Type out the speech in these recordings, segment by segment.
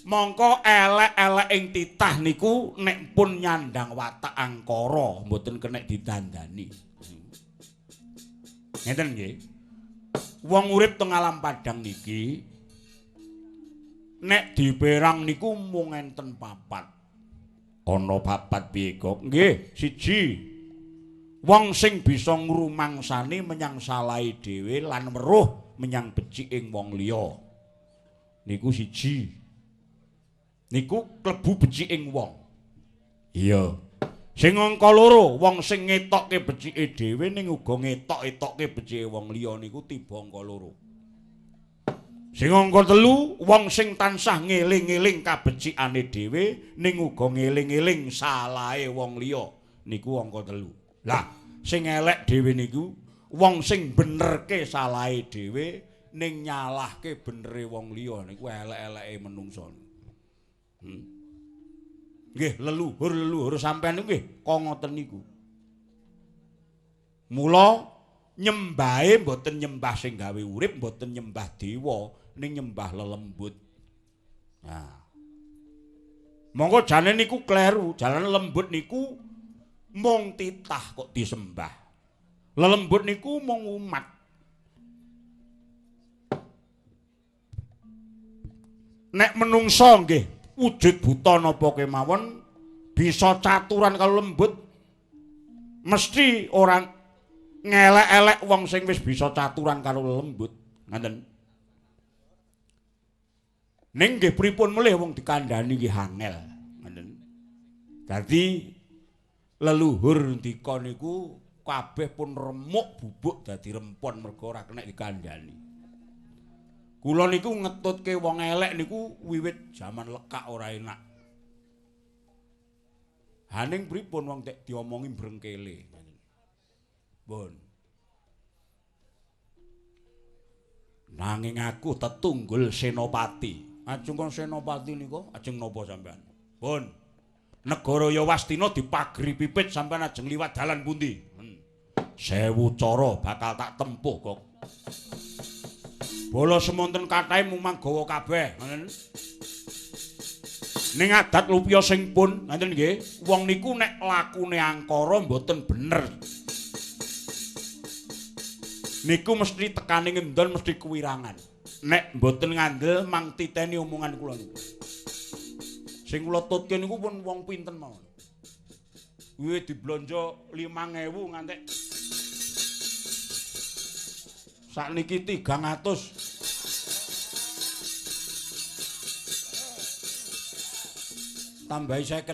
Mongko elek-elek ing titah niku nek pun nyandang watak angkara mboten kenek didandani. Ngeten nggih. Wong urip teng alam padang niki nek diperang niku mung enten papat. Ana papat piye kok? Nggih, siji. Wong sing bisa ngrumangsani menyang salahe dhewe lan weruh menyang beciking wong liya. Niku siji. Niku klebu beciking wong. Iya. Sing angka loro, wong sing ngetokke becike dhewe ning uga ngetok-etokke becike wong liya niku tiba angka loro. Sing angka telu, wong sing tansah ngeling-eling kabecikane dhewe ning uga ngeling-eling salahe wong liya niku angka telu. Lah, sing elek dhewe niku wong sing benerke salahe dhewe ning nyalahke benere wong liya niku elek-eleke menungsa. Nggih, leluhur-leluhur sampean niku nggih kok ngoten niku. Mula nyembahe mboten nyembah sing gawe urip, mboten nyembah dewa, ning nyembah lelembut. Nah. Monggo jane niku kleru, jalan lembut niku mung titah kok disembah. Lelembut niku mung umat. Nek menungso nggih wujud buta napa kemawon bisa caturan kalau lembut, mesti orang ngelek-elek wong sing wis bisa caturan karo lembut. Ngoten. Ning nggih pripun melih wong dikandhani nggih angel. Ngoten. Dadi leluhur ndika niku kabeh pun remuk bubuk dadi rempon mergo ora kenek dikandhani. Kula niku ngetutke wong elek niku wiwit jaman lekak ora enak. Haning pripun wong tek diomongi brengkele. Pun. Nanging aku tetunggul Senopati. Ajeng kon Senopati niku ajeng napa sampean? Pun. Negara Yawastina dipagri pipit sampean ajeng liwat dalan pundi? 1000 cara bakal tak tempuh kok. Bala semonten kathahe mung manggawa kabeh, ngoten. Ning adat lupiya sing pun, ngoten nggih, wong niku nek lakune angkara mboten bener. Niku mesti tekane ngendon mesti kuwirangan. Nek mboten ngandel mang titeni omongan kula niku. Sing kula tutke niku pun wong pinten mawon. Wiwit diblonjo 5000 ngantek sakniki 300. Tambahi 50.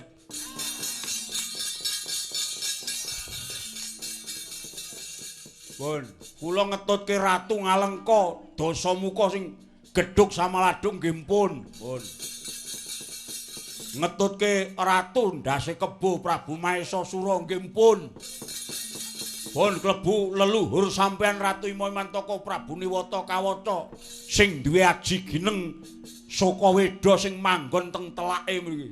Pun, kula ngetutke Ratu Ngalengka Dasamuka sing gedhug samaladung nggih pun. Pun. Ngetutke Ratu ndase kebo Prabu Mahesasura nggih pun. Pun klebu leluhur sampean Ratu Imantaka Prabu Niwata Kawaca sing duwe aji gineng Sukaweda sing manggon teng telake mriki.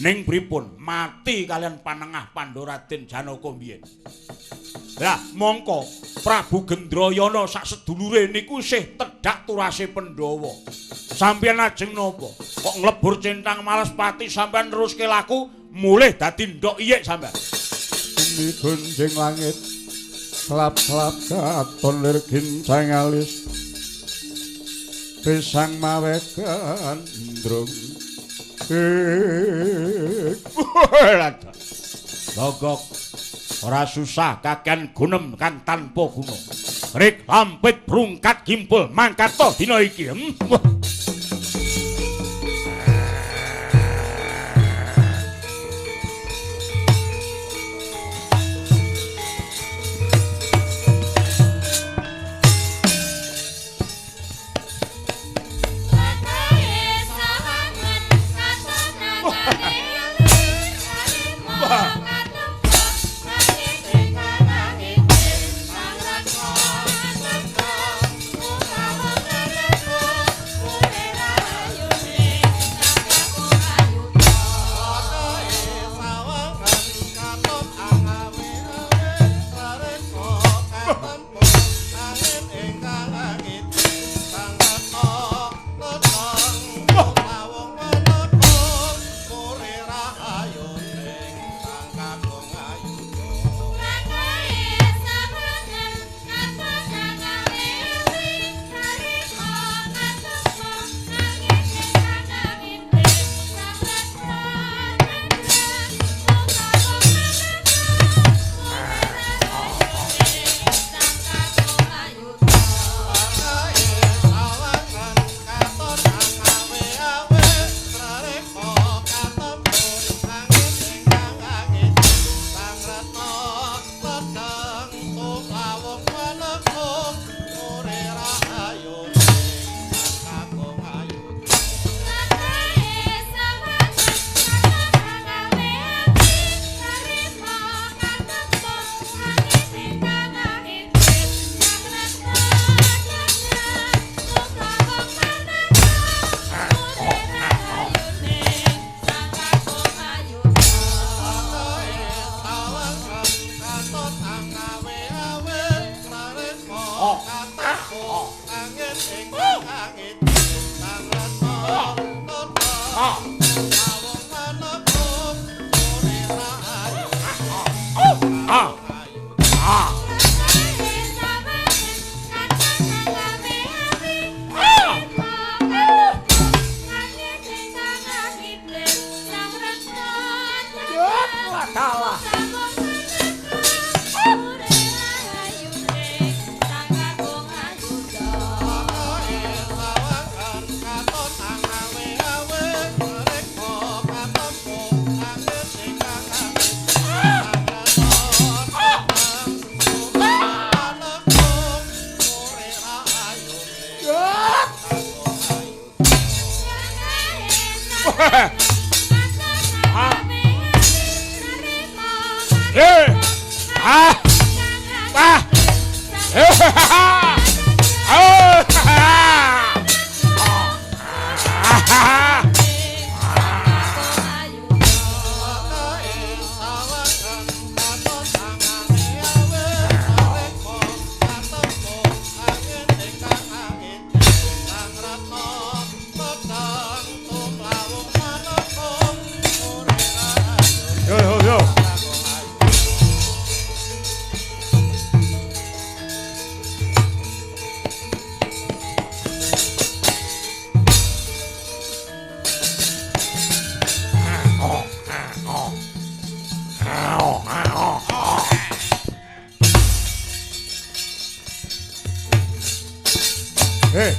Ning pripun mati kalian panengah Pandhawa Raden Janaka mbiyen. Lah mongko Prabu Gendrayana sak sedulure niku isih tedhak turase Pandhawa. Sampeyan ajeng napa? Kok nglebur centang Malaspati sampeyan neruske laku mulih dadi ndok iyik sampeyan. Bumi gunjing langit klap-klap katon lir gincang alis pisang mawe gandrung. Gogok ora susah kakean gunem kang tanpa guna. Rik lampit brungkat gimpul mangkat to dina iki.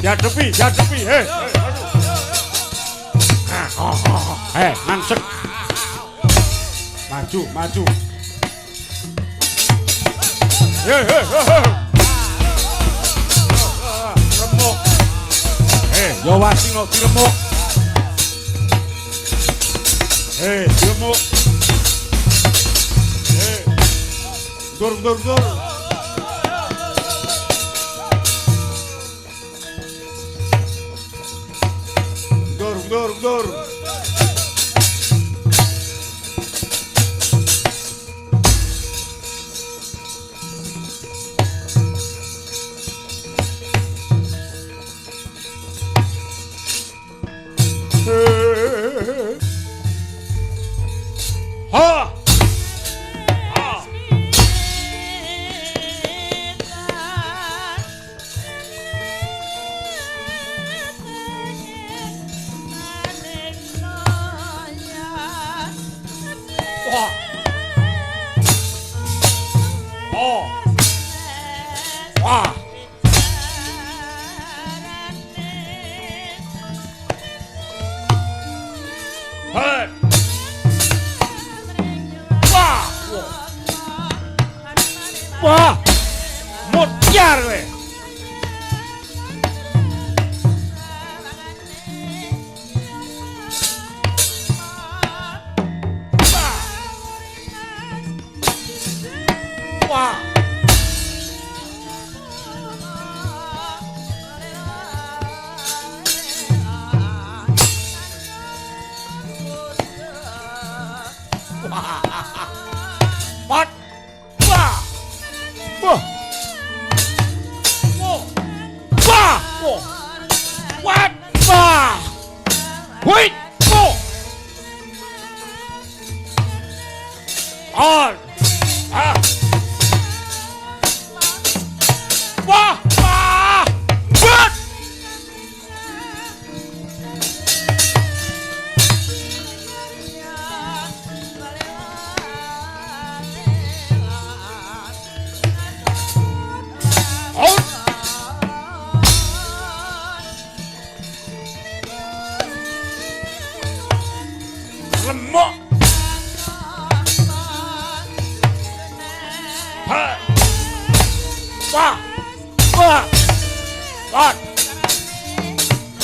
Diadepi, diadepi, hei. Mansek. Maju, maju. Hei, hei, hei. Remuk. Hei, yo wasi kok diremuk. Hei, diremuk. Hei. Dur, dur, dur. Dur, dur. Ha! Wah, mutyar kowe. Wah. Wah. Wah. Wah. Wah. Wah. Wah. Wait. On. Ah. Wah. Wah. Wah. Lemok. Ha. Wah. Wah. Wah.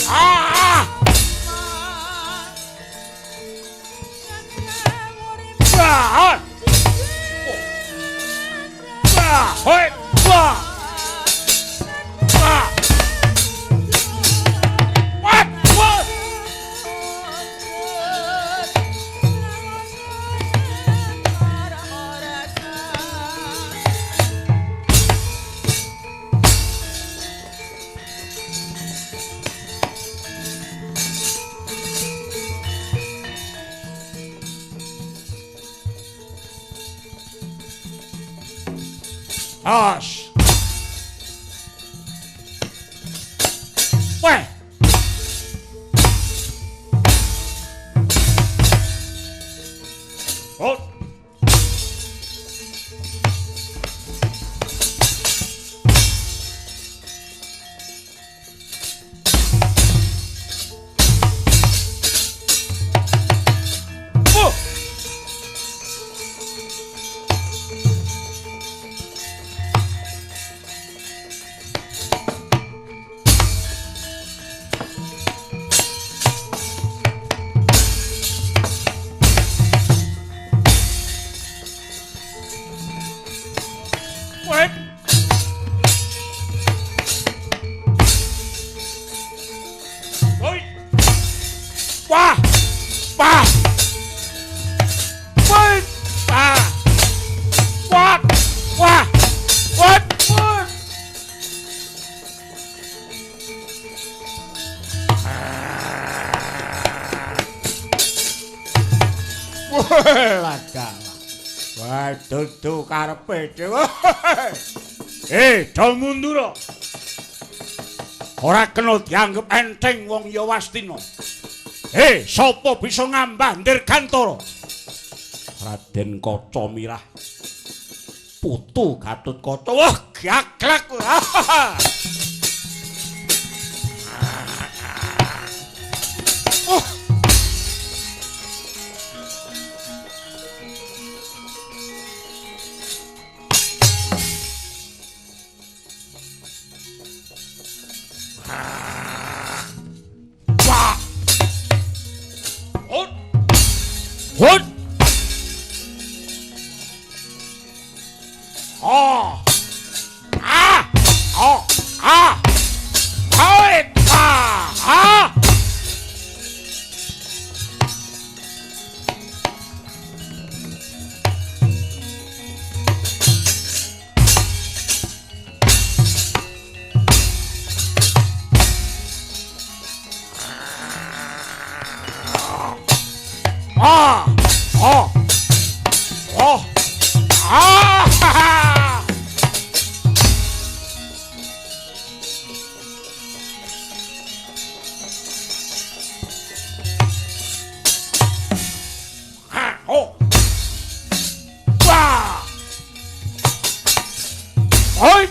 Ah. Wah. Wah. Hoi. Wah. Wah. Wah. Wah. Os. Weh. Oh. Wah! Wah! Wah! Wah! Wah! Wah! Wah! Wah! Wah, wah, dudu karepe dhewe. Eh, do mundur. Ora kena dianggep enteng wong Yawastina. Hei, sapa bisa ngambah Dirgantara? Raden Kaca Mirah. Putu Gatotkaca. Wah, gaglak. Oh. Hut. Oh. Ah. Oh. Ah. Hoi. Ah. Ah. Ah. Oh. Oh. Ah. Ha. Oh. Wah. Hoi.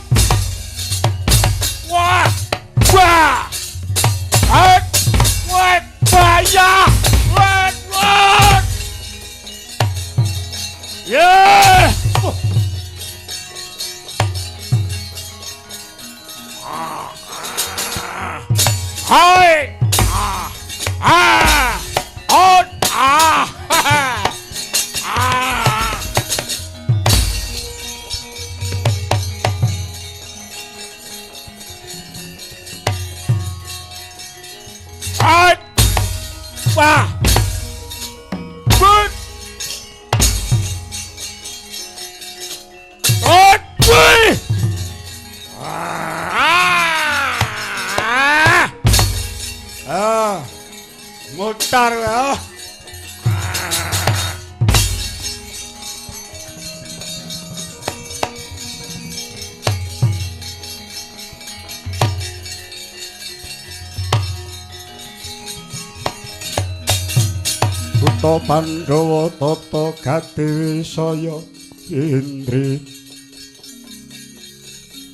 Wah. Wah. Hoi. Wah. Wah. Wah. Wah. Yeah! Hai! Ah! Ah! Oh! Ah! Ah! Hai! Wah! Good! Ah, mutar ya. Kutha Pandhawa tata gati saya indri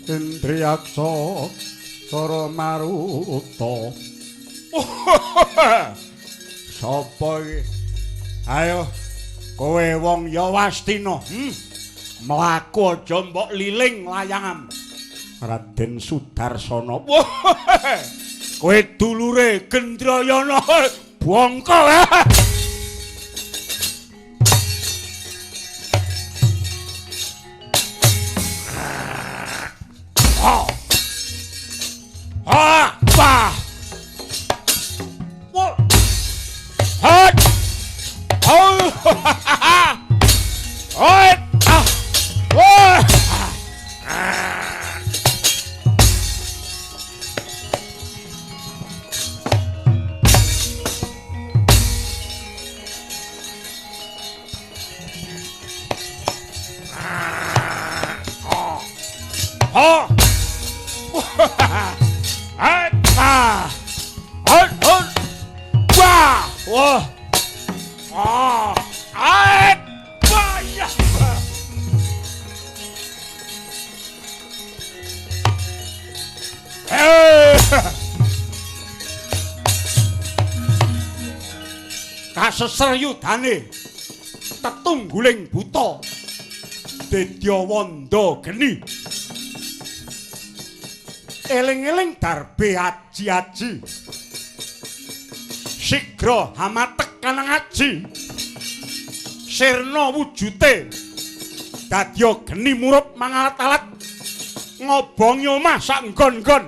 indriyaksa cara maruta. Sapa iki? Ayo kowe wong Yawastina, Mlaku aja mbok liling layangam. Raden Sudarsana. Kowe dulure Gendrayana. Bongko. Ah. Ah, bah. Hot. Oh. Hot. Ah. Wah. Ha. Ah. Ah. Wah. Wah. Ah. Ah. Wah. Ya. Kaseser yudane tetungguling buta dedya wanda geni. Eling-eling darbe aji-aji sigra hamatek kanang aji sirna wujute dadya geni murup mangalat-alat ngobongi omah sak nggon-nggon.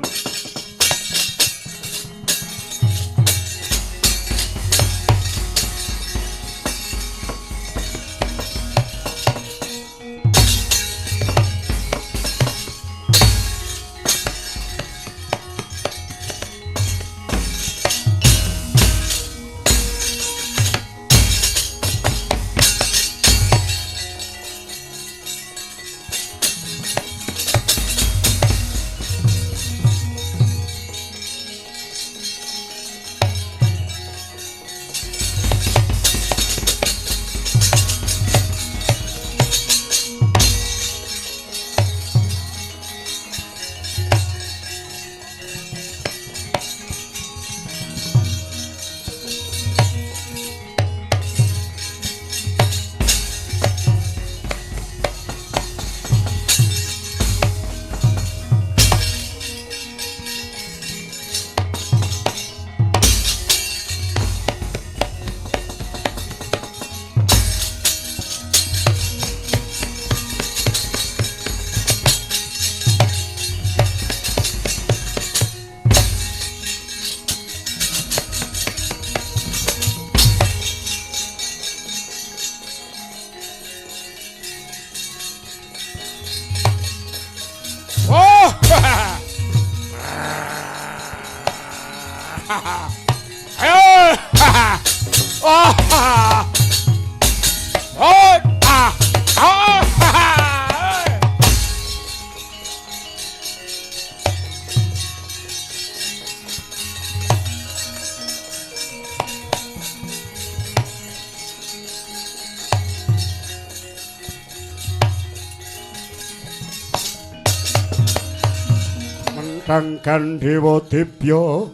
Kang Gandhewa Dibya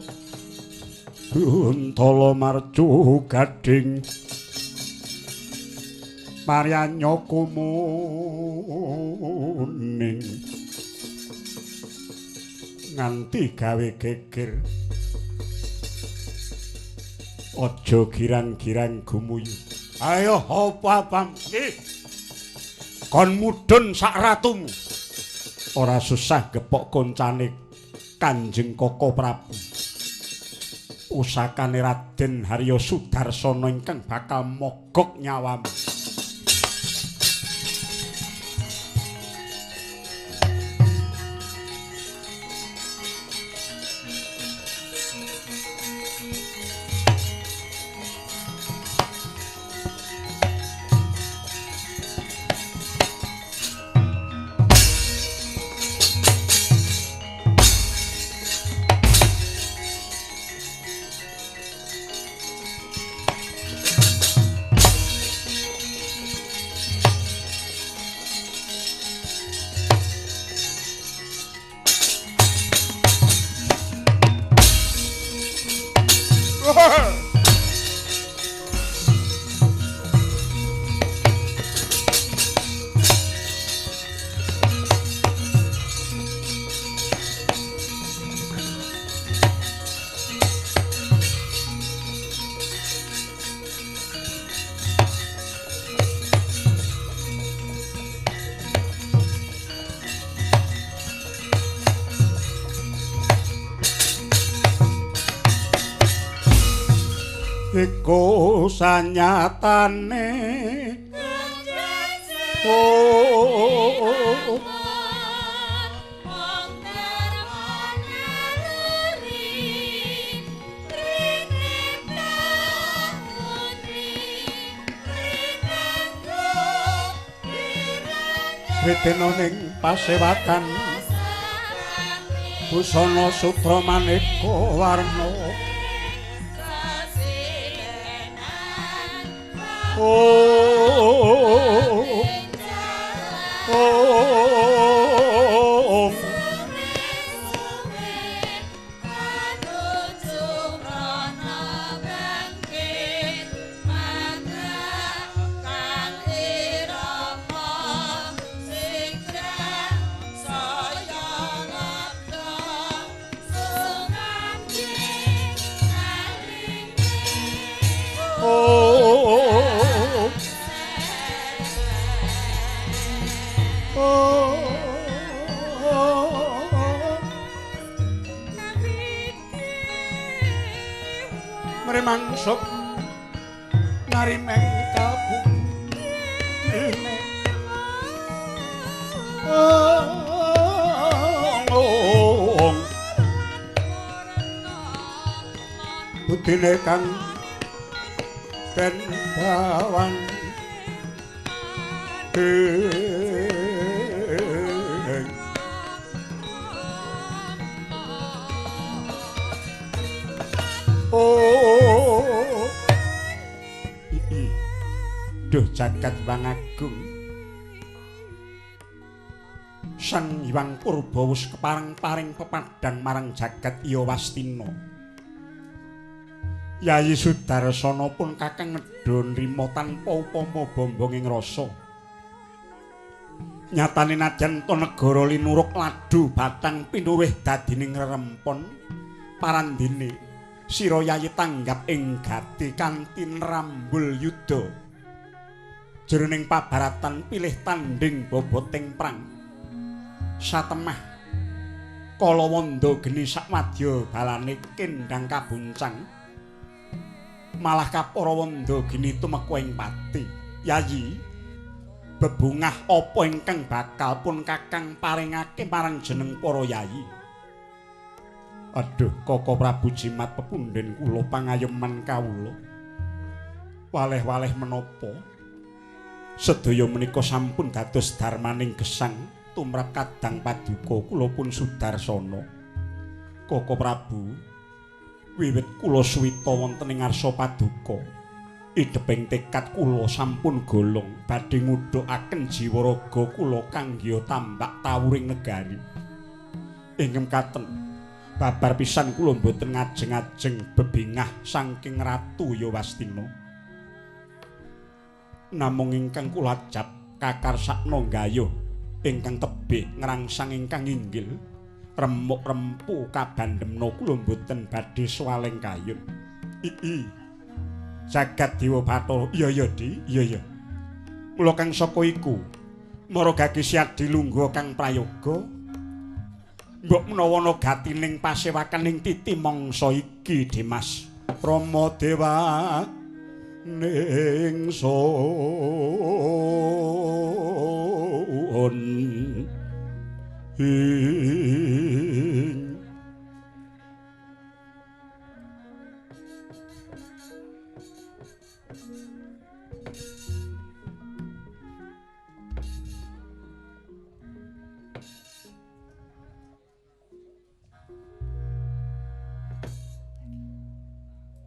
Guntala marcu gading Maryanya kumuning nganti gawe geger aja girang-girang gumuyu. Ayo apa apam kon mudhun sak ratumu ora susah gepok koncane Kanjeng Koko Prabu. Usakane Raden Haryo Sudarsana ingkang bakal mogok nyawamu. Iku sanyatane oh Weteno ning pasewakan. Busana sutra maneka warna. Oh, oh, mangsuk narimeng kabune budine kang den bawan oh. Duh jagat Wangagung Sang Hyang Purba wis kepareng-paring pepadang marang jagat Yawastina. Yayi Sudarsana pun kakang nedha nrima tanpa upama bombong ing rasa. Nyatane nadyan ta negara linuruk ladu batang pinuwih dadining rerempon parandene sira yayi tanggap ing gati kanthi nrambul yuda. Jroning pabaratan pilih tandhing boboting prang. Satemah kala wanda geni sakwadya balane kendhang kabuncang. Malah kapara wanda geni tumeka ing pati. Yayi, bebungah apa ingkang bakal pun kakang paringake marang jeneng para yayi? Aduh, Koko Prabu Jimat pepundhen kula pangayoman kawula. Waleh-waleh menapa? Sedaya menika sampun dados darmaning gesang tumrap kadang paduka kula pun Sudarsana. Koko Prabu, wiwit kula suwita wonten ing ngarsa paduka, idheping tekad kula sampun golong badhe ngudhukaken jiwa raga kula kangge tambak tawuring negari. Ing mekaten babar pisan kula mboten ngajeng-ajeng bebingah saking Ratu Yawastina. Namung ingkang kula ajab kakarsakna nggayuh ingkang tebih ngrangsang ingkang inggil remuk rempu kabandemna kula mboten badhe swaleng kayun. Ii jagat Dewa Bathara. Iya ya Di, iya ya. Mula kang saka iku mara gagis Yadi lungguh kang prayoga mbok menawa ana gatining pasewakan ing titi mangsa iki Dimas Rama Dewa ning sun ing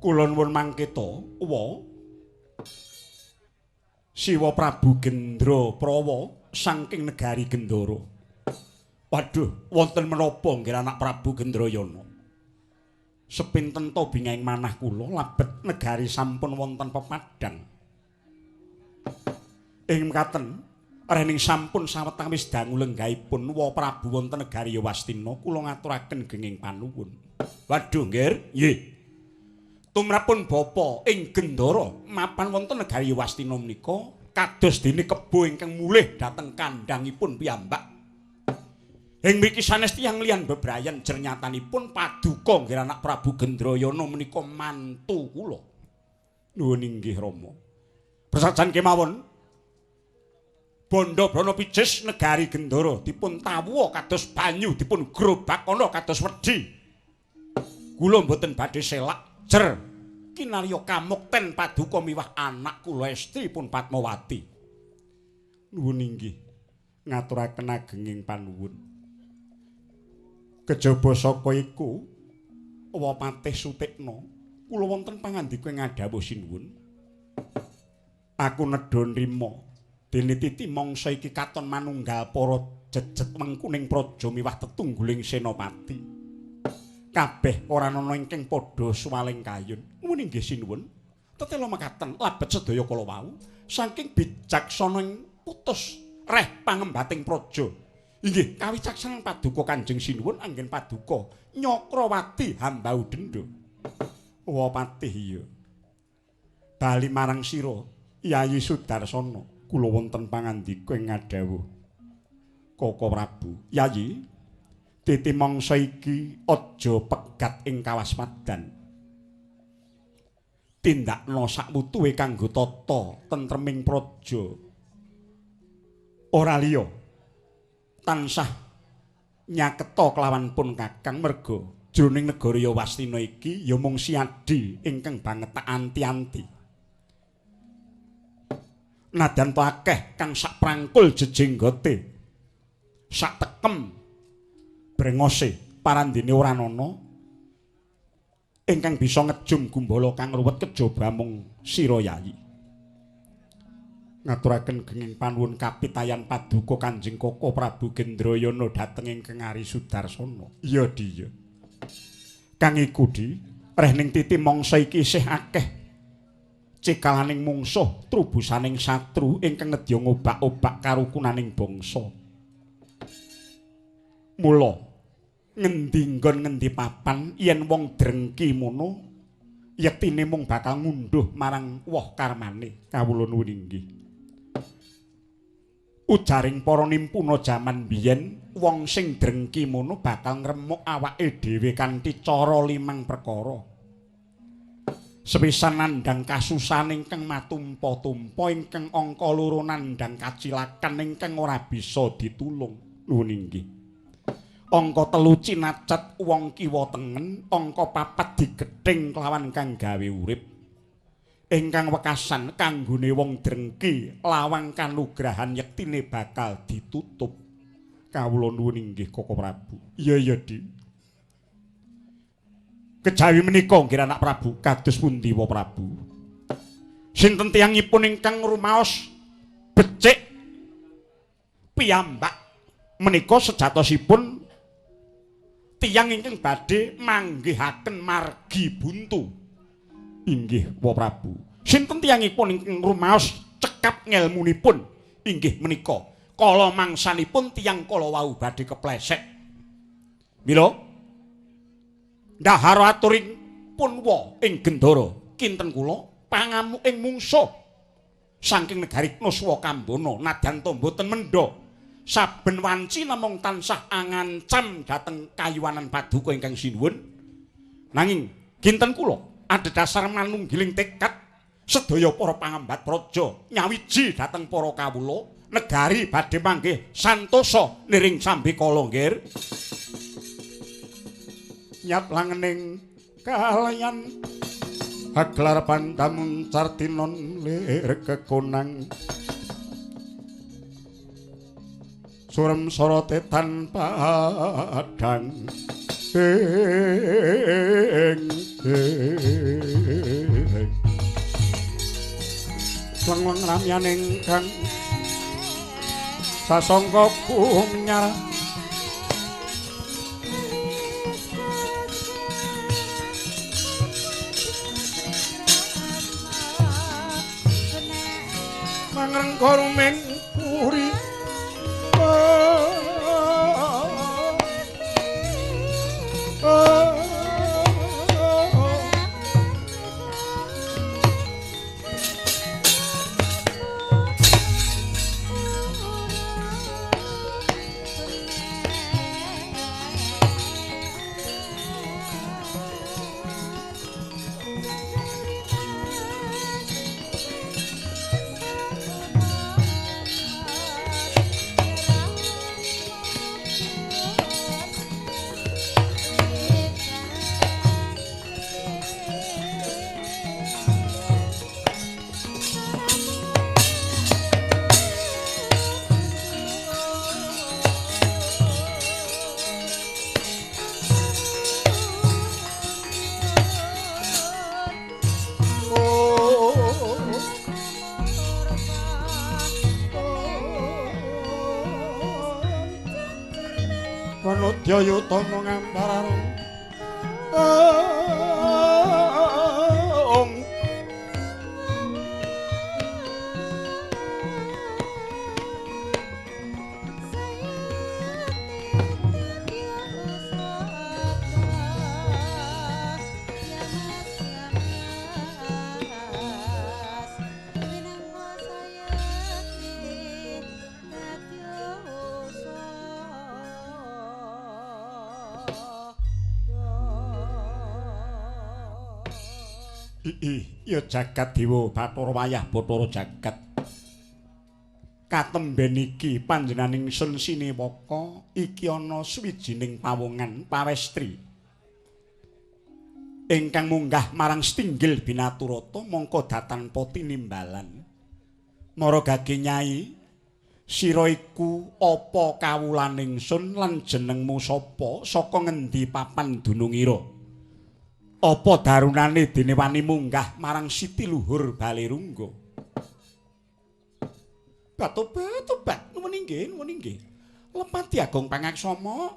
kula nuwun mangketa wa Siwa Prabu Gendra Prawa saking negari Gendara. Waduh, wonten menapa nggih anak Prabu Gendrayana? Sepinten to bingahing manah kula labet negari sampun wonten pepadang. Ing mekaten rening sampun sawetawis dangu lenggahipun wa Prabu wonten negari Yawastina kula ngaturaken genging panuwun. Waduh, nggih. Nggih. Tumrapun bapa ing Gendara mapan wonten negari Wastina menika kados dene kebo ingkang mulih dhateng kandhangipun piyambak. Ing mriki sanes tiyang liyan bebrayan jernyatanipun paduka nggih anak Prabu Gendrayana menika mantu kula. Nuwun inggih Rama. Prasajan kemawon Bondo Brana Picis negari Gendara dipun tawuha kados banyu dipun grobakana kados wedhi. Kula mboten badhe selak jer kinarya kamukten paduka miwah anak kula estri pun Padmawati. Nuwun inggih ngaturaken agenging panuwun. Kejaba saka iku Wapatih Sutikna, kula wonten pangandika ing ngadhawuh sinuwun. Aku nedha nrima dene titi mangsa iki katon manunggal para jejet mengkuning praja miwah tetungguling senopati. Kabeh ora ana ingkang padha suwaling kayun. Nuwun inggih sinuwun. Tetela mekaten labet sedaya kala wau saking bijaksana ing putus reh pangembating praja. Inggih kawicaksanan paduka Kanjeng Sinuwun anggen paduka Nyakrawati hambau denda. Wapatih iya. Bali marang sira Yayi Sudarsana, kula wonten pangandika ing ngadhawuh Koko Prabu. Yayi, titi mangsa iki aja pegat ing kawaspadan. Tindakna sakwutuhe kanggo tata tentreming praja. Ora liya tansah nyaketa kelawan pun Kakang merga jroning negara Yawastina iki ya mung siadi ingkang banget tak anti-anti. Nadyan to akeh kang sak prangkul jejenggote, sak tekem brengose parandene ora ana ingkang bisa ngejum gumbala kang ruwet kejaba mung sira Yayi. Ngaturaken genging panuwun kapitayan paduka Kanjeng Koko Prabu Gendrayana dhateng ingkang Ari Sudarsana. Iya Di, iya. Kang iku Di, reh ning titi mangsa iki isih akeh cekalaning mungsuh trubusaning satru ingkang nedya ngobak-obak karukunaning bangsa. Mula ngendi nggon ngendi papan yen wong drengki mono yektine mung bakal ngunduh marang woh karmane. Kawula nuwun inggih. Ujaring para nimpuna jaman biyen, wong sing drengki mono bakal ngremuk awake dhewe kanthi cara limang perkara. Sepisan nandhang kasusahan ingkang matumpa-tumpa, ingkang angka loro nandhang kacilakan ingkang ora bisa ditulung. Nuwun inggih. Angka telu cinacat wong kiwa tengen, angka papat digething kelawan kang gawe urip. Ingkang wekasan kanggone wong drengki, lawang kanugrahan yektine bakal ditutup. Kawula nuwun inggih Koko Prabu. Iya iya Di. Kejawi menika nggih anak Prabu kados pundi wa Prabu? Sinten tiyangipun ingkang rumaos becik piyambak menika sejatosipun tiyang ingkang badhe manggihaken margi buntu. Inggih wa Prabu. Sinten tiyangipun ingkang rumaos cekap ngelmunipun? Inggih menika kala mangsanipun tiyang kala wau badhe kepleset. Mila ndahara aturing punwa ing Gendara kinten kula pangamuk ing mungsuh saking negari Nuswa Kambana nadyan to mboten mendha saben wanci namung tansah angancam dhateng kayuwanan paduka ingkang sinuwun. Nanging kinten kula adhedhasar manunggiling tekad sedaya para pangembat praja nyawiji dhateng para kawula negari badhe manggih santosa niring sambekala nggir. Nyap langening kalayan haglar pandamun cartinon lir kekonang surem sorote tanpa padang ing lengweng ramyaning kang sasangka kumnyar mangrengga rumeng puri Nodya yutana ngambararung. Ya jagat dewa Bathara wayah Bathara jagat. Katemben iki panjenenganing ingsun Sinewaka iki ana swijining pawongan pawestri ingkang munggah marang setinggil binaturata mongko datanpa tinimbalan. Mara gage Nyai, sira iku apa kawulaning ingsun lan jenengmu sapa, saka ngendi papan dunungira? Apa darunane dene wani munggah marang siti luhur Balerungga? Batobat, nuwun inggih, nuwun inggih. Lepati Agung Pangaksama,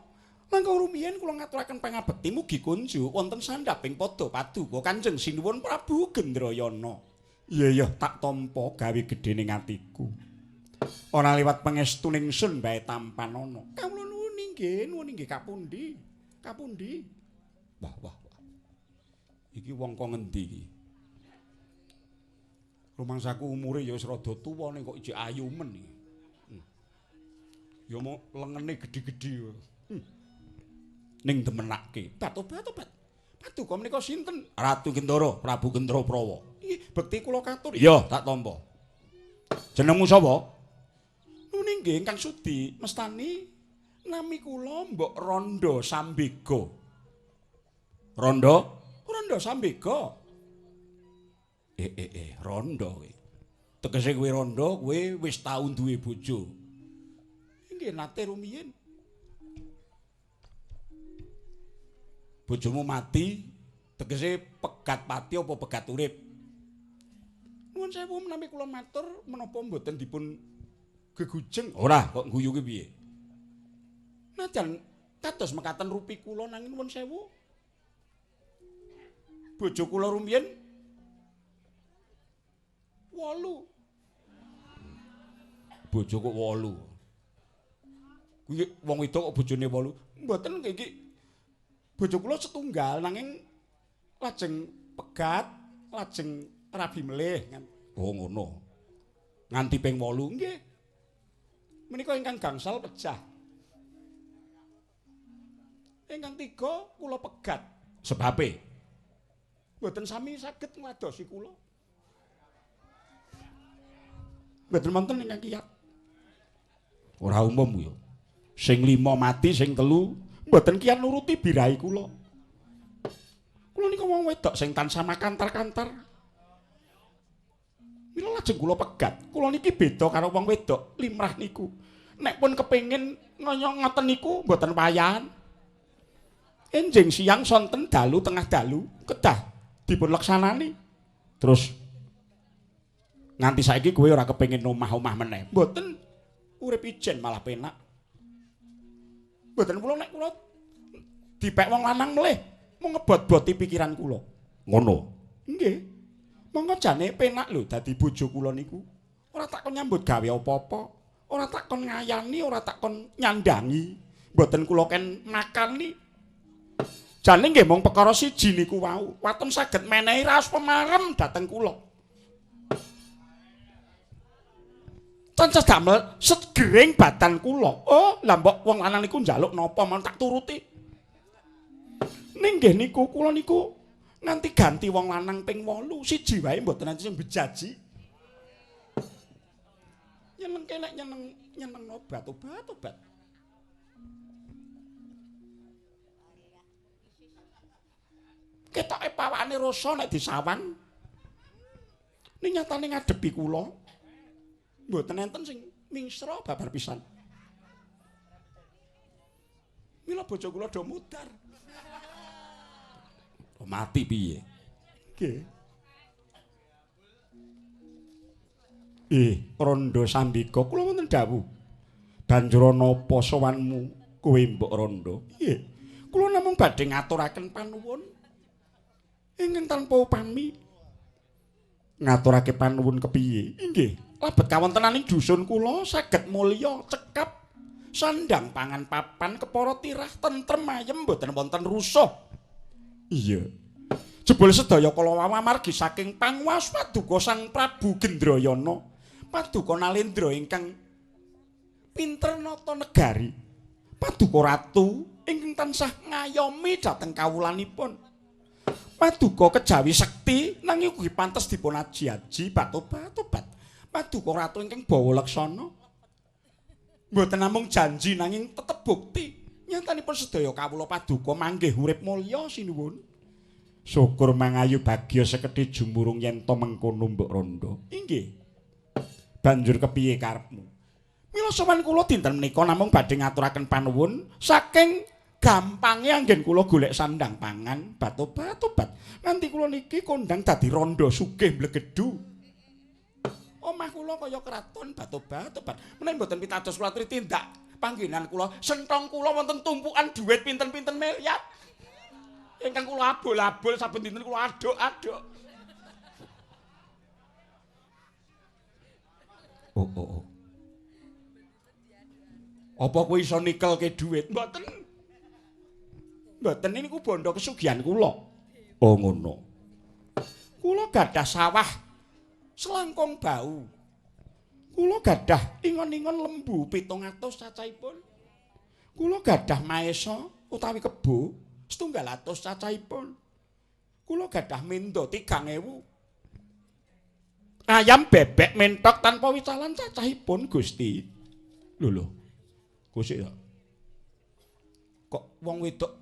langkung rumiyin kula ngaturaken pangabekti mugi kunjuk wonten sandhaping pada paduka Kanjeng Sinuwun Prabu Gendrayana. Iya iya, tak tampa gawe gedene atiku. Ora liwat pangestu ningsun bae tampanana. Kawula nuwun inggih, nuwun inggih kapundi? Kapundi? Wah wah. Iki wong kok ngendi iki? Rumangsaku umure ya wis rada tuwa ning kok ijik ayu men iki. Ya mok lengene gedhi-gedhi. Ning demenake. Batobat-obat. Paduka menika sinten? Ratu Gendara, Prabu Gendraprawa. Iki bekti kula katur. Iya, tak tampa. Jenengmu sapa? Nuwun inggih ingkang sudi mestani nami kula Mbok Rondo Sambega. Rondo? Rondo Sambega. Rondo kowe. Tegese kowe rondo, kowe wis tau duwe bojo. Inggih nate rumiyin. Bojomu mati, tegese pegat pati apa pegat urip? Nuwun sewu menawi kula matur menapa mboten dipun gegujeng? Ora, kok guyu ki piye? Najan kados mekaten rupi kula nanging nuwun sewu. Bojo kula rumiyin 8. Bojo kok 8. Kuwi wong wedok kok bojone 8. Mboten iki bojo kula setunggal nanging lajeng pegat, lajeng rabi melih. Oh ngono. Nganti ping 8 nggih. Menika ingkang gangsal pejah. Ingkang 3 kula pegat. Sebabe mboten sami saged ngladosi kula. Mboten wonten ingkang kiyat. Ora umum ya. Sing 5 mati, sing 3 mboten kiyat nuruti birahi kula. Kula nika wong wedok sing tansah makantar-kantar. Mila lajeng kula pegat. Kula niki beda karo wong wedok limrah niku. Nek pun kepengin ngoten niku mboten wayahan. Enjing siang sonten dalu tengah dalu kedah dipun leksanani. Terus nganti saiki kowe ora kepengin omah-omah meneh. Mboten, urip ijen malah penak. Mboten kula nek kula dipek wong lanang melih mung ngebot-boti pikiran kula. Ngono. Nggih. Monggo jane penak lho dadi bojo kula niku. Ora tak kon nyambut gawe apa-apa, ora tak kon ngayani, ora tak kon nyandangi. Mboten kula ken makani. Jane nggih mung perkara siji niku wau. Waton saged menehi raos pemarem dhateng kula. Tansah damel segering badan kula. Oh, lah mbok wong lanang niku njaluk napa mawon tak turuti. Ning nggih niku kula niku nganti ganti wong lanang ping 8, siji wae mboten nanti sing bejaji. Nyenengke nek nyeneng obat-obat obat. Ketoke pawakane rasa nek disawang. Ning nyatane ngadepi kula mboten enten sing mingsra babar pisan. Mila bojo kula do mudar. Mati piye? Nggih. Rondo Sambika kula wonten dawuh. Banjur napa sowanmu Kowe mbok rondo. Nggih. Kula namung badhe ngaturaken panuwun ingkang tanpa upami. Ngaturake panuwun kepiye? Inggih. Lebet kawontenaning dusun kula saged mulya cekap sandang pangan papan kepara tirah tentrem ayem mboten wonten rusuh. Iya. Jebul sedaya kala wau amargi saking panguwas paduka Sang Prabu Gendrayana, paduka Nalendra ingkang pinter nata negari, paduka ratu ingkang tansah ngayomi dhateng kawulanipun. Paduka kejawi sekti nanging ugi pantes dipun aji-aji batobat-tobat. Paduka ratu ingkang bawa laksana. Mboten namung janji nanging tetep bukti. Nyatanipun sedaya kawula paduka manggih urip mulya sinuwun. Syukur mangayu bagya sekedhi jumurung yen to mengkono mbok rondo. Inggih. Banjur kepiye karepmu? Mila sowan kula dinten menika namung badhe ngaturaken panuwun saking gampange anggen kula golek sandang pangan batobat-tobat. Nganti kula niki kondang dadi rondo sugih mblegedu. Omah kula kaya kraton batobat-tobat. Menawi mboten pitados kula aturi tindak panggenan kula, sentong kula wonten tumpukan dhuwit pinten-pinten miliar. Ingkang kula abul-abul saben dinten kula aduk-aduk. Oh, oh, oh. Apa kowe iso nikelke dhuwit? Mboten. Mboten niku bondo kesugihan kula. Oh ngono. Kula gadah sawah selangkung bau. Kula gadah ingon-ingon lembu 700 cacahipun. Kula gadah maesa utawi kebo 1.200 cacahipun. Kula gadah mendo 3.000. Ayam bebek mentok tanpa wicalan cacahipun Gusti. Lho lho. Gusik ya. Kok wong wedok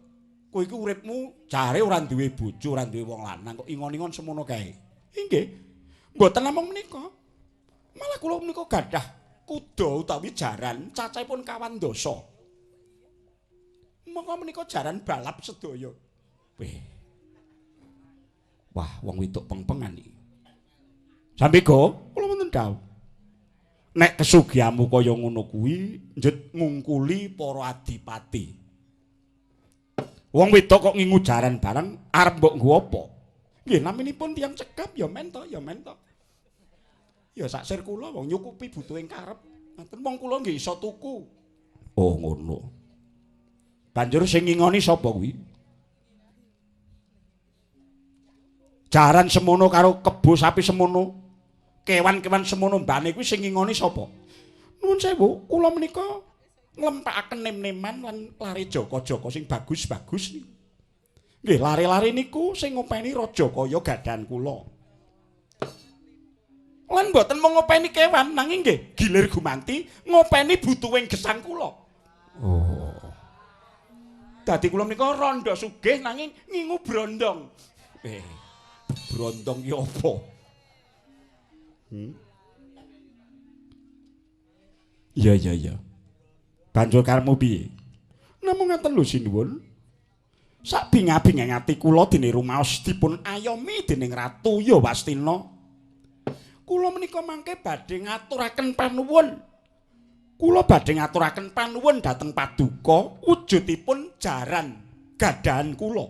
kowe iki uripmu jare ora duwe bojo, ora duwe wong lanang kok ingon-ingon semono kae. Inggih. Mboten namung menika. Malah kula menika gadah kuda utawi jaran cacahipun 24. Monggo menika jaran balap sedaya. Weh. Wah, wong wedok pengpengan iki. Sambega, kula wonten dawuh. Nek kesugihamu kaya ngono kuwi njet ngungkuli para adipati. Wong wedok kok ngingu jaran barang arep mbok nggo apa? Nggih, naminipun tiyang cekap ya men to, ya men to. Ya sak sir kula wong nyukupi butuhing karep. Ngoten wong kula nggih iso tuku. Oh ngono. Banjur sing ngingoni sapa kuwi? Jaran semono karo kebo sapi semono, kewan-kewan semono mbane kuwi sing ngingoni sapa? Nuwun sewu, kula menika nglempakaken nem-neman lan lare jaka-jaka sing bagus-bagus niku. Nggih, lare-lare niku sing ngopeni raja kaya gadahan kula. Lan mboten mung ngopeni kewan, nanging nggih gilir gumanti ngopeni butuhing gesang kula. Oh. Dadi kula menika rondo sugih nanging ngingu brondong. Brondong ki apa? Iya iya iya. Banjur karepmu piye? Namung ngaten lho sinuwun. Sak bingah-bingah ati kula dene rumaos dipun ayomi dening Ratu Yawastina. Kula menika mangke badhe ngaturaken panuwun. Kula badhe ngaturaken panuwun dhateng paduka wujudipun jaran gadahan kula.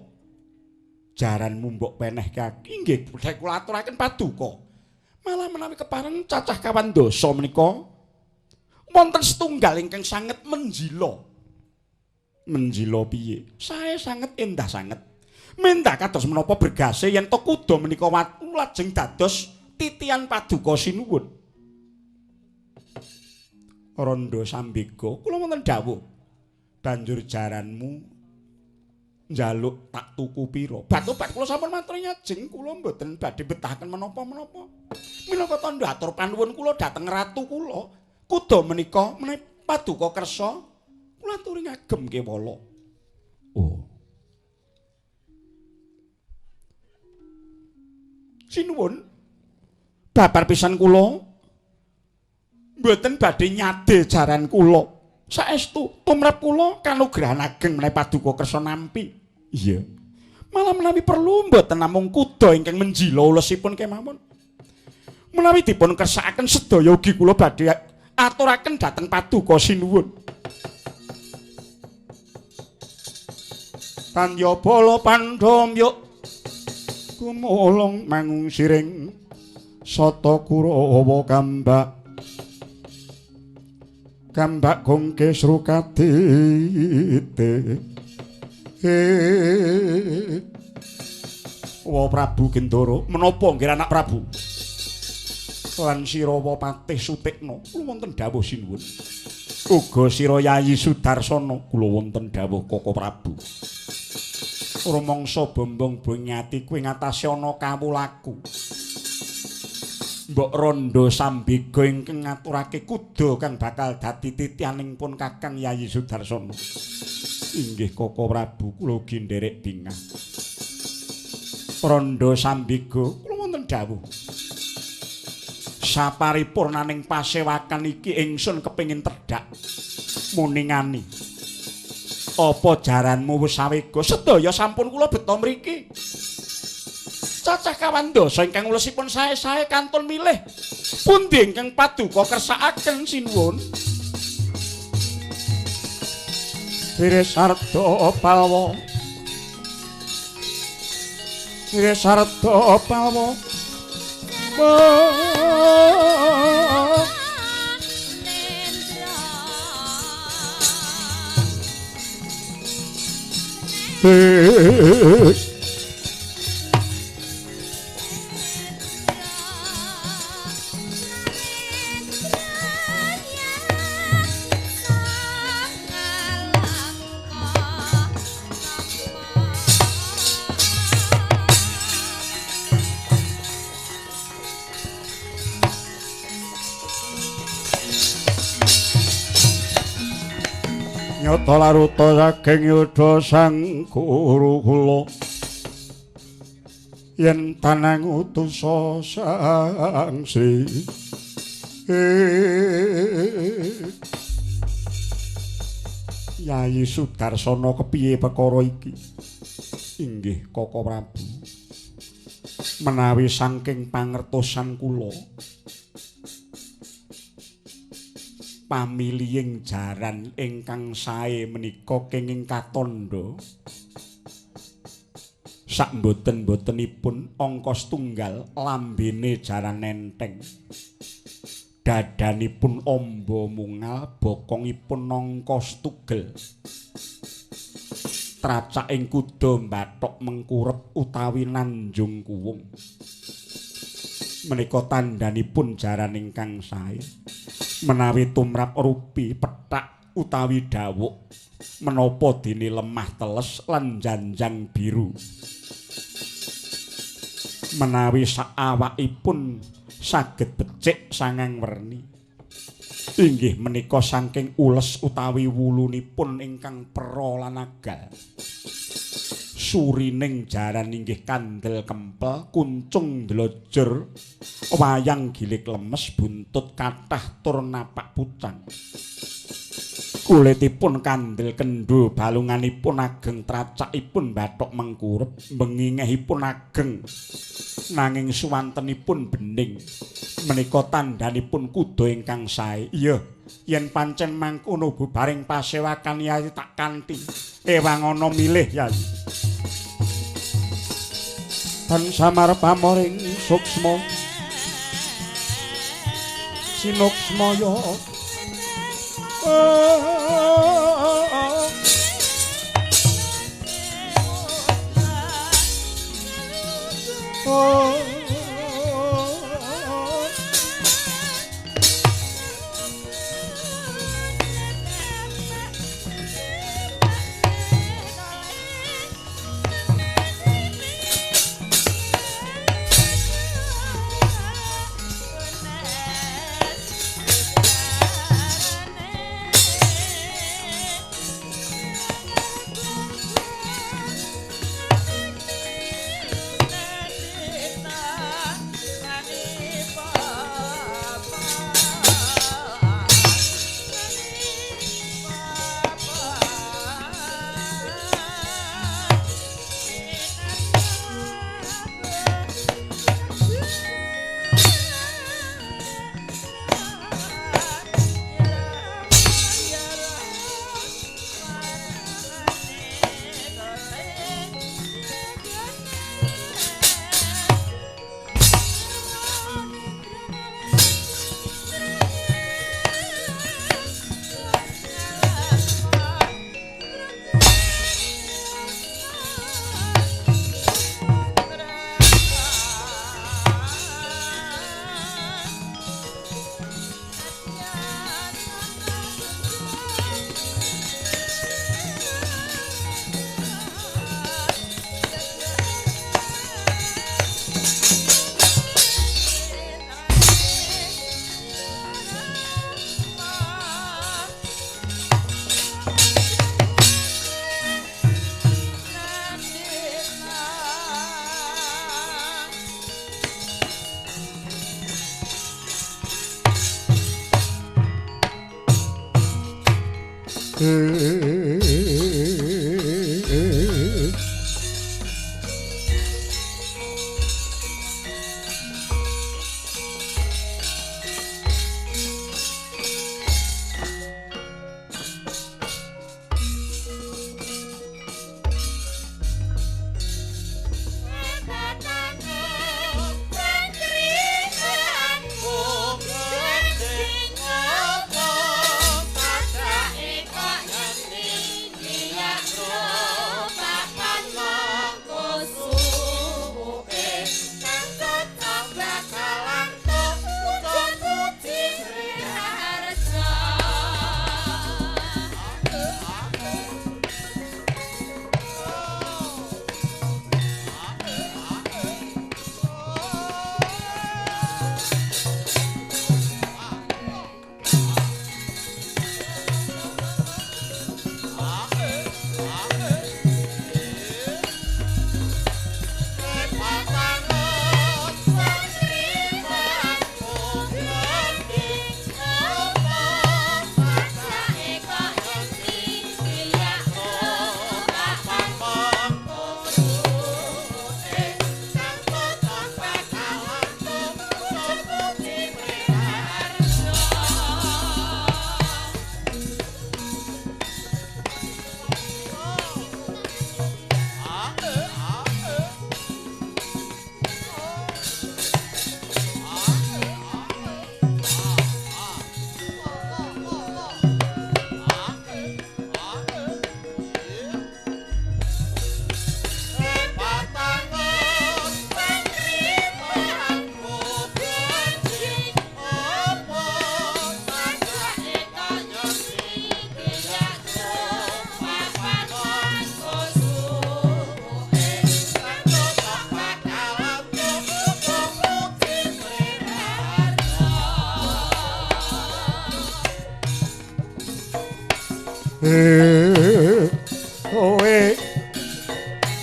Jaranmu mbok peneh kaki nggih badhe kula aturaken paduka. Malah menawi kepareng cacah 24 menika wonten setunggal ingkang sanget menjila. Menjila piye? Sae sanget endah sanget. Mendah kados menapa bergase yen to kuda menika lajeng dados titian paduka sinuwun. Rondo Sambega, kula wonten dawuh. Banjur jaranmu njaluk tak tuku pira? Batobat kula sampun matur ngajeng, kula mboten badhe betahaken menapa-menapa. Minangka tandha atur panuwun kula dhateng ratu kula, kuda menika menawi paduka kersa kula aturi ngagem kewala. Oh. Sinuwun, babar pisan kula mboten badhe nyade jaran kula. Saestu tumrap kula kanugrahan ageng menawi paduka kersa nampi. Iya. Malah menawi perlu mboten namung kuda ingkang menjila ulesipun kemawon. Menawi dipun kersakaken sedaya ugi kula badhe aturaken dhateng paduka sinuwun. Tandya bala pandhamyuk gumulung mangung siring sata Kurawa kambak kambak gongke srukadite. Wa Prabu Gendara, menapa nggih anak Prabu? Lan sira Patih Sutikna, kula wonten dawuh sinuwun. Uga sira Yayi Sudarsana, kula wonten dawuh Koko Prabu. Rumangsa bombong bonyati kuwi ngatasé ana kawulaku. Mbok Randha Sambega ingkang ngaturake kuda kang bakal dadi titianing pun Kakang Yayi Sudarsana. Inggih Koko Prabu, kula ugi nderek bingah. Randha Sambega, kula wonten dawuh. Saparipurnaning pasewakan iki ingsun kepengin tedhak muningani. Apa jaranmu wis sawega? Sedaya sampun kula beta mriki. Cacah kawandasa ingkang ulesipun sae-sae kantun milih pundi ingkang paduka kersakaken sinuwun. Wirisarda Palwa, Wirisarda Palwa. Nyata laruta saking yudha sang guru kula yen tanang utusa sang Sri. Yayi Sudarsana kepiye perkara iki? Inggih Koko Prabu, menawi saking pangertosan kula pamilihing jaran ingkang sae menika kenging katandha sak mboten-mbotenipun angka setunggal lambene jaran enteng, dadanipun amba mungal, bokongipun angka setugel, tracaking kuda mbathok mengkurep utawi nanjung kuwung. Menika tandhanipun jaran ingkang sae. Menawi tumrap rupi pethak utawi dawuk menapa dene lemah teles lan janjang biru. Menawi saawakipun saged becik sangang werni. Inggih menika saking ules utawi wulunipun ingkang pera lan agal. Surining jaran inggih kandel kempel, kuncung ndlojur, wayang gilik lemes, buntut kathah tur napak pucang. Kulitipun kandel kendho, balunganipun ageng, tracakipun bathok mengkurep, bengingehipun ageng, nanging suwantenipun bening. Menika tandhanipun kuda ingkang sae. Iya, yen pancen mangkono bubaring pasewakan Yayi tak kanthi ewangana milih Yayi. Tan samar pamoring suksma sinuksmaya.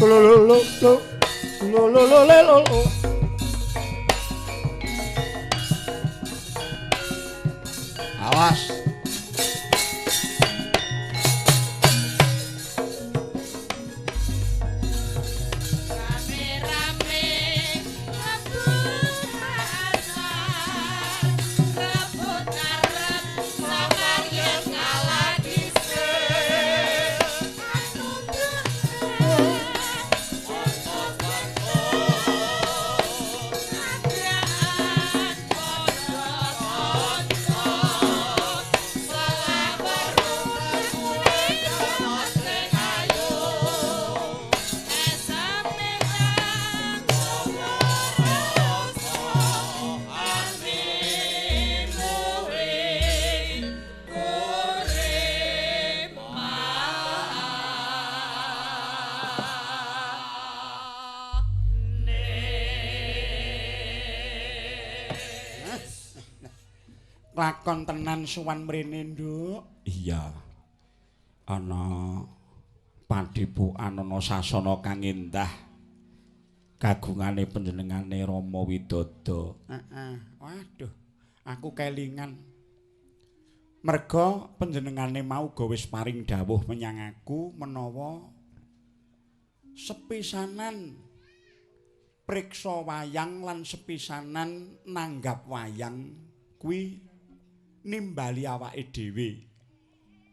Lo lo lo lo lo lo lo lo lo. Awas. Lakon tenan sowan mrene, Nduk. Iya. Ana padhepokan ana sasana kang endah kagungane panjenengane Rama Widodo. Heeh. Waduh, aku kelingan. Merga panjenengane mau uga wis paring dawuh menyang aku menawa sepisanan priksa wayang lan sepisanan nanggap wayang kuwi nimbali awake dhewe.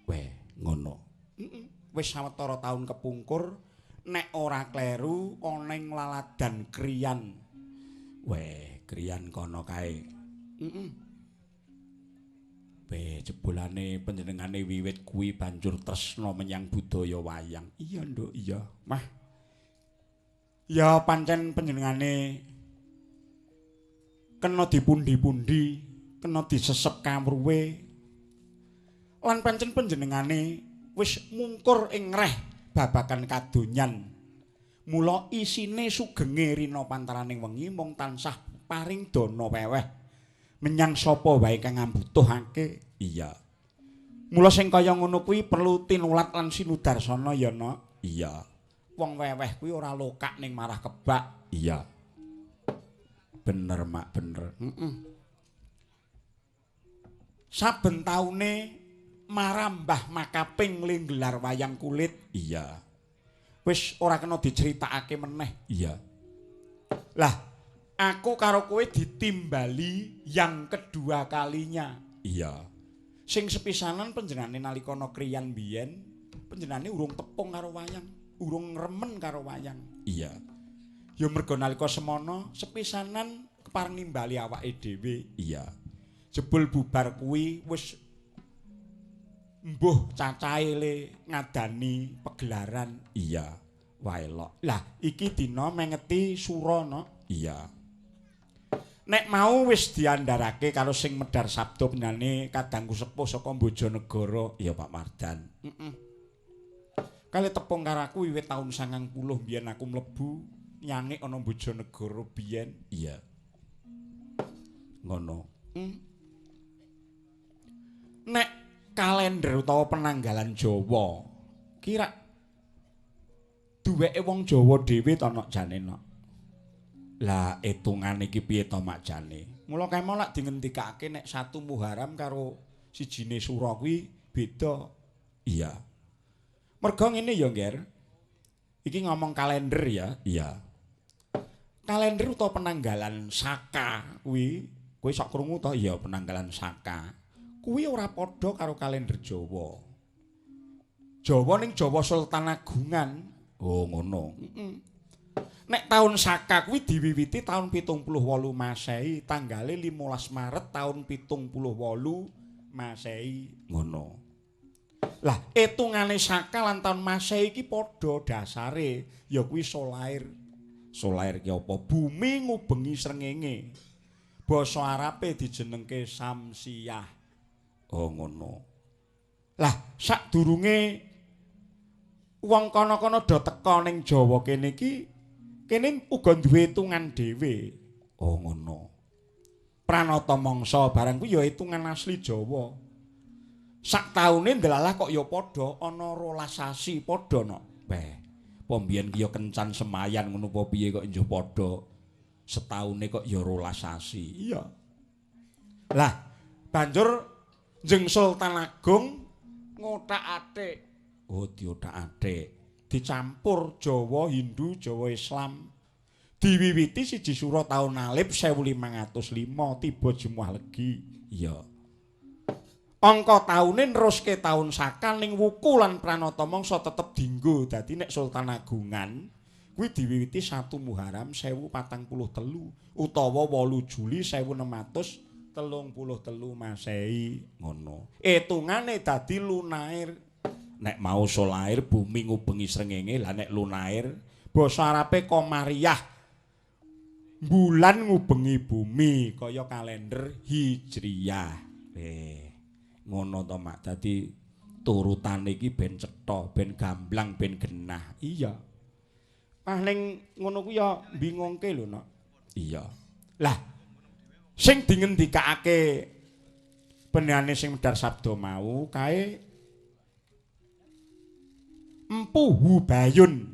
Weh, ngono. Heeh. Wis sawetara taun kepungkur nek ora kleru ana ing laladan Kriyan. Weh, Kriyan kono kae. Heeh. Weh, jebulane panjenengane wiwit kuwi banjur tresna menyang budaya wayang. Iya, Nduk, iya. Mah. Ya pancen panjenengane kena dipundi-pundi, kena disesep kawruhe lan pancen panjenengane wis mungkur ing reh babagan kadonyan. Mula isine sugenge rina pantaraning wengi mung tansah paring dana weweh menyang sapa wae kang ngambutuhake. Iya. Mula sing kaya ngono kuwi perlu tinulat lan sinudarsana ya, Nok. Iya. Wong weweh kuwi ora lokak ning marah kebak. Iya. Bener, Mak, bener. Heeh. Saben taune marambah makaping linggelar wayang kulit. Iya. Wis ora kena diceritakake meneh. Iya. Lah, aku karo kowe ditimbali yang kedua kalinya. Iya. Sing sepisanan panjenengane nalika ana Kriyan biyen, panjenengane urung tepung karo wayang, urung remen karo wayang. Iya. Ya merga nalika semono sepisanan kepareng nimbali awake dhewe. Iya. Jebul bubar kuwi wis mbuh cacahe le ngadani pegelaran. Iya, wae lok. Lah iki dina mengeti sura, Nok. Iya. Nek mau wis diandharake karo sing medhar sabda penane kadangku sepuh saka Bojonegoro. Iya, Pak Mardan. Heeh. Kale tepung karo aku wiwit taun 90 biyen aku mlebu nyangik ana Bojonegoro biyen. Iya. Ngono. Nek kalender utawa penanggalan Jawa kira duweke wong Jawa dhewe to, Nok, jane, Nok. Lah hitungane iki piye to, Mak, jane? Mula kae mau lak dingendikake nek 1 Muharram karo 1 Sura kuwi beda. Iya. Merga ngene ya, Ngger. Iki ngomong kalender ya. Iya. Kalender utawa penanggalan Saka kuwi, kowe sok krungu to? Iya, penanggalan Saka. Kuwi ora padha karo kalender Jawa. Jawa ning Jawa Sultan Agungan. Oh, ngono. Heeh. Nek taun Saka kuwi diwiwiti taun 78 Masehi, tanggale 15 Maret taun 78 Masehi. Ngono. Lah, etungane Saka lan taun Masehi iki padha dasare, ya kuwi solair. Solair ki apa? Bumi ngubengi srengenge. Basa Arabe dijenengke Samsiah. Oh, ngono. Lah, sadurunge wong kono-kono do teka ning Jawa kene iki, kene uga duwe hitungan dhewe. Oh, ngono. Pranata mangsa barang kuwi ya hitungan asli Jawa. Sak taune ndelalah kok ya padha ana 12 sasi padha, Nok. Weh. Apa mbiyen ki ya kencan semayan ngono apa piye kok njuh padha setaune kok ya 12 sasi. Iya. Lah, banjur Jeng Sultan Agung ngothak-athik. Oh, diothak-athik. Dicampur Jawa Hindu, Jawa Islam. Diwiwiti 1 Sura taun Alif 1505 tiba Jemuah Legi. Iya. Angka taune neruske taun Saka ning wuku lan pranata mangsa tetep dinggo. Dadi nek Sultan Agungan kuwi diwiwiti 1 Muharram 1043 utawa 8 Juli 1633 Masehi ngono. Etungane dadi lunair. Nek mau solair bumi ngubengi srengenge, lah nek lunair basa Arabe Komariah. Bulan ngubengi bumi kaya kalender Hijriyah. Ngono to, Mak. Dadi turutane iki ben cetha, ben gamblang, ben genah. Iya. Paling ngono kuwi ya bingungke lho, Nok. Iya. Lah, sing dingendikake benane sing medhar sabda mau kae Empu Hubayun.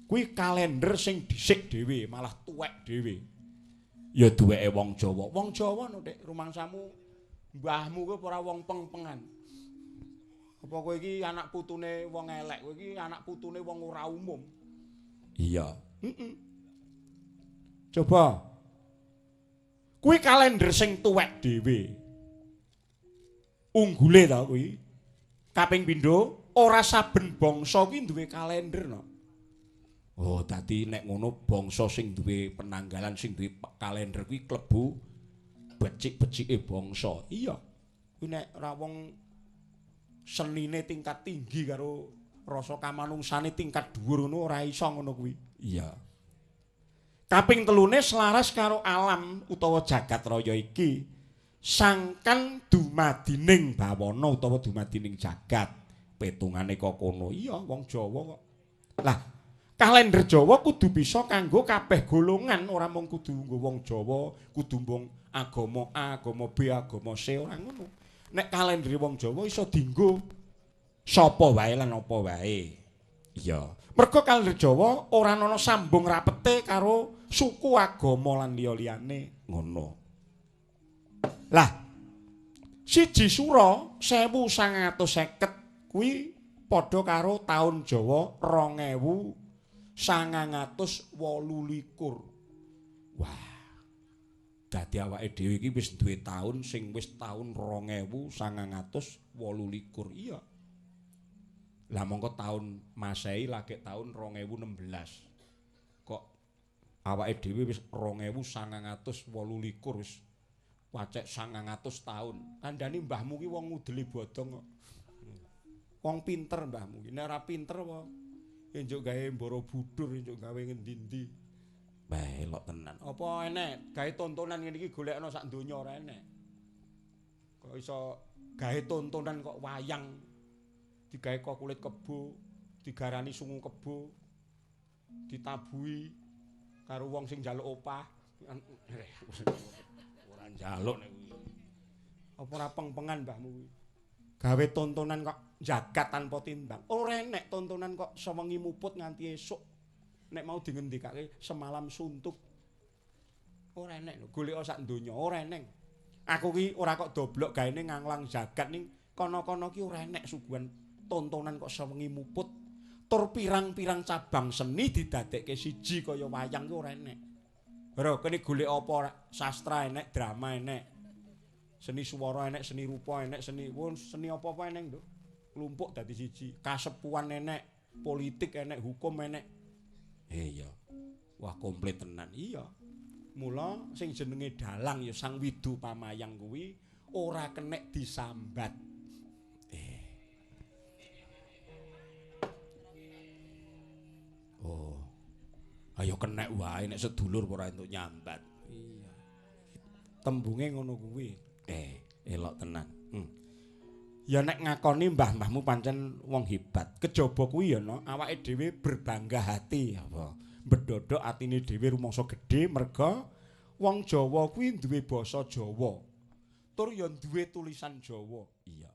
Kuwi kalender sing dhisik dhewe, malah tuwek dhewe. Ya duweke wong Jawa. Wong Jawa no, Dik, rumangsamu mbahmu kuwi ora wong peng-pengan. Apa kowe iki anak putune wong elek, kowe iki anak putune wong ora umum. Iya. Heeh. Coba. Kuwi kalender sing tuwek dhewe. Unggule ta kuwi. Kaping pindho, ora saben bangsa kuwi duwe kalender no. Oh, dadi nek ngono bangsa sing duwe penanggalan, sing duwe kalender kuwi klebu becik-becike bangsa. Iya. Kuwi nek ora wong senine tingkat tinggi karo rasa kamanungsane tingkat dhuwur ngono ora iso ngono kuwi. Iya. Kaping telune selaras karo alam utawa jagat raya iki sangkan dumadining bawana utawa dumadining jagat. Petungane kok kono. Iya, wong Jawa kok. Lah, kalender Jawa kudu bisa kanggo kabeh golongan, ora mung kudu nggo wong Jawa, kudu mung agama A, agama B, agama C, ora ngono. Nek kalender wong Jawa iso dienggo sapa wae lan apa wae. Iya. Mergo kalender Jawa ora ana sambung rapete karo suku, agama lan liya-liyane, ngono. Lah, 1 Sura 1950 kuwi padha karo taun Jawa 2928. Wah. Dadi awake dhewe iki wis duwe taun sing wis taun 2928. Iya. Lah mongko taun Masehi lagi taun 2016. Kok awake dhewe wis 2928 wis wacek 900 taun. Kandhani mbahmu ki wong ngudeli bodong kok. Wong pinter mbahmu ki. Nek ora pinter apa enjuk gawe Borobudur, enjuk gawe ngendi-endi. Wah, elok tenan. Apa enek gawe tontonan ngene iki golekno sak donya ora enek. Kok iso gawe tontonan kok wayang digawe kok kulit kebo, digarani sungu kebo, ditabuhi karo wong sing njaluk opah. Ora njaluk nek kuwi. Apa ora peng-pengan mbahmu kuwi? Gawe tontonan kok jagat tanpa timbang. Ora enek tontonan kok sewengi muput nganti esuk. Nek mau dingendikake semalam suntuk. Ora enek lho, golek sak donya ora eneng. Aku ki ora kok doblok gaene nganglang jagat ning kono-kono ki ora enek suguhan tontonan kok sewengi muput. Tur pirang-pirang cabang seni didadekke siji kaya wayang ki ora enek. Bro, kene golek apa sastra enek, drama enek. Seni swara enek, seni rupa enek, seni seni apa-apa enek, Nduk. Klumpuk dadi siji. Kasepuhan enek, politik enek, hukum enek. Iya. Wah, komplit tenan. Iya. Mula sing jenenge dalang ya Sang Widu Pamayang kuwi ora kenek disambat. Oh. Ayo kenek wae nek sedulur ora entuk nyambat. Iya. Tembunge ngono kuwi. Elok tenan. Ya nek ngakoni mbah-mbahmu pancen wong hebat. Kejaba kuwi ya no, awake dhewe berbangga hati apa. Mbedodok atine dhewe rumangsa gedhe merga wong Jawa kuwi duwe basa Jawa. Tur ya duwe tulisan Jawa. Iya.